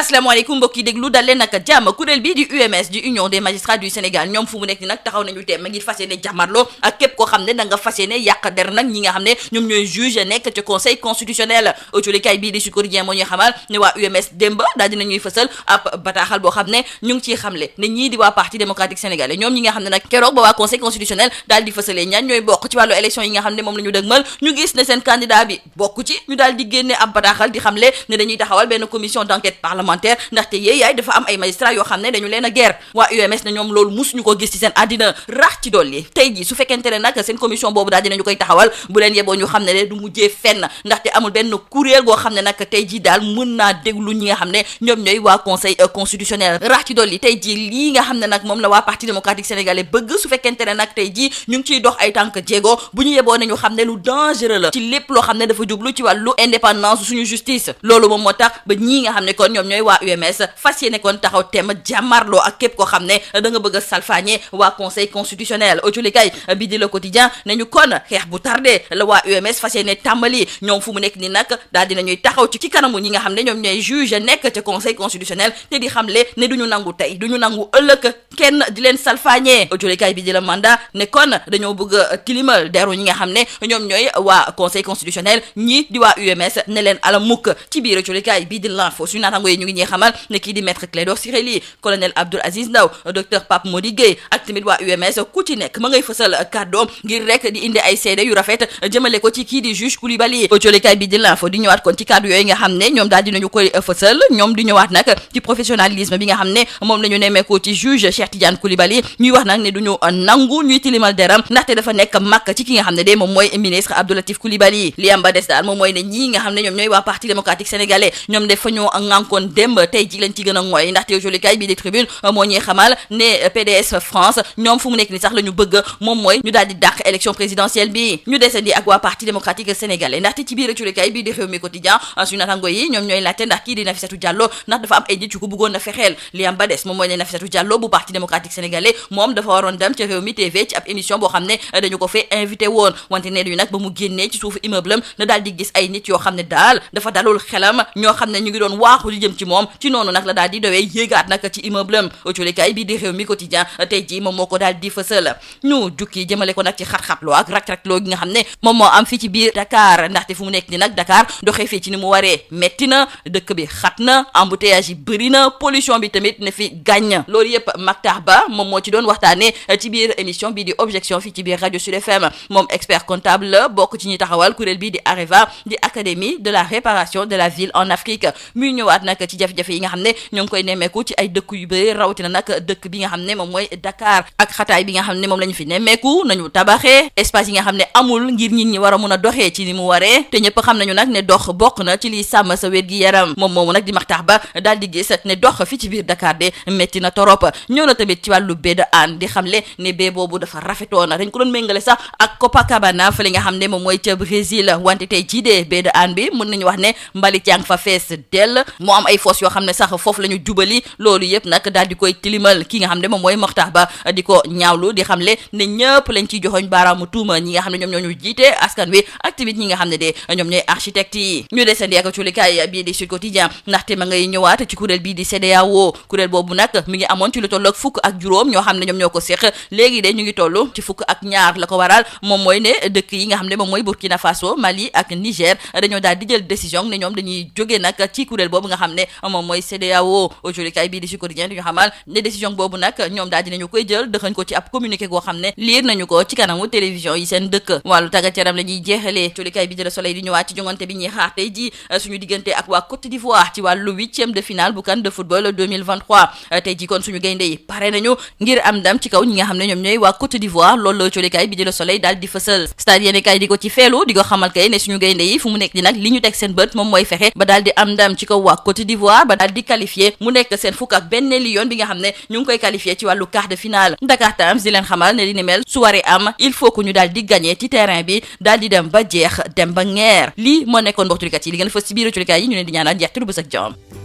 asalaamaaleykum mbokk yi déglu dal leen nag jàmm kuréel bi di UMS di Union des magistrats du Sénégal ñoom fu mu nekk ni nag taxaw nañu teem ngir fas yéene jàmmarloo ak képp koo xam ne da nga fas yéene yàq der nag ñi nga xam ne ñoom ñooy juge nekk ci conseil constitutionnel. autolikaay bii di Sud Quotidien moo ñuy xamal ne waa UMS démb daal dinañuy fësal ab bataaxal boo xam ne ñu ngi ciy xamle ne ñii di waa parti démocratique sénégalais ñoom ñi nga xam ne nag keroog ba waa conseil constitutionnel daal di fësalee ñaan ñooy bokk ci wàllu élection yi nga xam ne moom la ñu dëgmal ñu gis ne seen candidat bi bokk ci ñu daal di génne ab bataaxal di xamle ne dañuy taxawal benn commission d'enquête parlementaire ndaxte yaay dafa am ay magistrats yoo xam ne dañu leen a guerre waa UMS ne ñoom loolu musuñu ko gis ci seen àddina rax ci dolli tey ji su fekkente ne nag seen commission boobu daal dinañu koy taxawal bu leen yeboo ñu xam ne de du mujjee fenn ndaxte amul benn kuréel goo xam ne nag tey ji daal mën naa déglu ñi nga xam ne ñoom ñooy waa conseil constitutionnel rax ci dolli tey ji lii nga xam ne nag moom la waa parti démocratique sénégalais bëgg su fekkente ne nag tey ji ñu ngi ciy dox ay tànk jéego bu ñu yeboo ne ñu xam ne lu dangereux la ci lépp loo xam ne dafa jublu ci wàllu indépendance suñu justice loolu moom moo tax ba ñii nga xam ne kon ñoom ñooy waa UMS fas yéene kon taxaw tem jàmmarloo ak képp koo xam ne da nga bëgg a salfaañe waa conseil constitutionnel autolikay bi di Le Quotidien ne ñu kon xeex bu tardé la waa UMS fas yéene tàmbali ñoom fu mu nekk ni nag daal dinañuy taxaw ci kanamu ñi nga xam ne ñoom ñooy juge nekk ca conseil constitutionnel te di xamle ne duñu nangu tey duñu nangu ëllëg kenn di leen salfaañe autolikay bi di la mandat ne kon dañoo bëgg a tilimal deru ñi nga xam ne ñoom ñooy waa conseil constitutionnel ñi di waa UMS ne leen ala mukk ci biir autolikay bi di l'info suñu naataango yi ñu ngi ñuy xamal ne kii di maître Clédor Ciré Ly colonel Abdoul Aziz Ndaw docteur Pape Mody Gueye ak tamit waa UMS ku ci nekk ma ngay fësal kàddoom ngir rek di indi ay seede yu rafet jëmale ko ci kii di juge Coulibaly autolikay bi di l'info di ñëwaat kon ci kàddu yooyu nga xam ne ñoom daal dinañu koy fësal ñoom di ñëwaat nag ci professionnalisme bi nga xam ne moom la ñu nemmeekoo ci juge Cheikh Tidiane Coulibaly ñuy wax nag ne duñu nangu ñuy tilimal deram ndaxte dafa nekk màkk ci ki nga xam ne de moom mooy ministre Abdou Latif Coulibaly li am ba des daal moom mooy ne ñii nga xam ne ñoom ñooy waa parti démocratique sénégalais ñoom def fa ñoo ŋànkoon démb tey ji lañ ci gën a ngooy ndaxte jolikaay bi di tribune moo ñuy xamal ne PDS France ñoom fu mu nekk ni sax la ñu bëgg moom mooy ñu daal di dàq élection présidentielle bi ñu desandi ak waa parti démocratique sénégalais ndaxte ci biir jolikaay bi di Rewmi Quotidien suñu natango yi ñoom ñooy laajte ndax kii di Nafissatou Diallo ndax dafa am ay nit yu ko bëggoon a fexeel li am ba des moom mooy ne Nafissatou Diallo bu parti démocratique sénégalais moom dafa waroon dem ci Rewmi TV ci ab émission boo xam ne dañu ko fee invité woon wante ne duñu nag ba mu génnee ci suufu immeuble am na daal di gis ay nit yoo xam ne daal dafa dalul xelam ñoo xam ne ñu ngi doon waaxu di jëm ci moom ci noonu nag la daal di dowee yéegaat nag ci immeuble am autolikaay bi di Rewmi Quotidien tey jii moom moo ko daal di fësal ñu jukki jëmale ko nag ci xat-xatloo ak rak-rakloo gi nga xam ne moom moo am fii ci biir Dakar ndaxte fu mu nekk ni nag Dakar doxee fii ci ni mu waree metti na dëkk bi xat na embouteillage yi bëri na pollution bi tamit ne fi gàññ loolu yëpp Mactar Ba moom moo ci doon waxtaane ci biir émission bi di objection fii ci biir rajo Sud FM moom expert comptable la bokk ci ñuy taxawal kuréel bi di AREVA di académie de la réparation de la ville en Afrique muy ñëwaat nag ci jafe-jafe yi nga xam ne ñoo ngi koy nemmeeku ci ay dëkk yu bëri rawatina nag dëkk bi nga xam ne moom mooy Dakar ak xataay bi nga xam ne moom la ñu fi nemmeeku nañu tabaxee espace yi nga xam ne amul ngir nit ñi war a mun a doxee ci ni mu waree te ñëpp xam nañu nag ne dox bokk na ci liy sàmm sa wér gi yaram moom moomu nag di Mactar Ba daal di gis ne dox fi ci biir Dakar de métti na torop ñëw na tamit ci wàllu baie de Hann di xamle ne baie boobu dafa rafetoon dañ ko doon méngale sax ak Copacabana fa li nga xam ne moom mooy ca Brésil wante tey jii de baie de Hann bi mën nañu wax ne mbalit yaa ngi fa fees dell moo am ay fosse yoo xam ne sax foofu la ñu jubali loolu yëpp nag daal di koy tilimal ki nga xam ne moom mooy Mactar Ba di ko ñaawlu di xamle ne ñëpp lañ ciy joxoñ baaraamu tuuma ñi nga xam ne ñoom ñoo ñu jiite askan wi ak tamit ñi nga xam ne de ñoom ñooy architecte yi ñu desandi ak culikaay bii di Sud Quotidien ndaxte ma ngay ñëwaat ci kuréel bii di CEDEAO kuréel boobu nag mi ngi amoon ci lu tolloog fukk ak juróom ñoo xam ne ñoom ñoo ko séq léegi de ñu ngi toll ci fukk ak ñaar la ko waral moom mooy ne dëkk yi nga xam ne moom mooy Burkina Faso Mali ak Niger dañoo daal di jël décision ne ñoom dañuy jógee nag ci kuréel boobu nga xam ne moom mooy CEDEAO culikaay bii di Sud Quotidien di ñu xamal ne décision boobu nag ñoom daal dinañu koy jël dëxañ ko ci ab communiqué goo xam ne liir nañu ko ci kanamu télévision yi seen dëkk wàllu tàggat yaram la ñuy jeexalee culikaay bi di Le Soleil di ñëwaat ci jongante bi ñuy xaar tey ji suñu diggante ak waa Côte d'Ivoire ci wàllu 8e de finale bu CAN de football 2023 tey ji kon suñu gaynde yi pare nañu ngir am ndam ci kaw ñi nga xam ne ñoom ñooy waa Côte d'Ivoire loolu la culikaay bi di Le Soleil daal di fësal stade yéene kay di ko ci feelu di ko xamal kay ne suñu gaynde yi fu mu nekk di nag li ñu teg seen bët moom mooy fexe ba daal di am ndam ci kaw waa Côte d'Ivoire ba daal di qualifié mu nekk seen fukk ak benn yoon bi nga xam ne ñu ngi koy qualifié ci wàllu quart de finale Dakar Times di leen xamal ne li ni mel su waree am il faut que ñu daal di gagné ci terrain bi daal di dem ba jeex dem ba ngeer lii moo nekkoon mbokk culikaay yi li ngeen fës ci biir culikaay yi ñu leen di ñaanal njeextalu bës ak jàmm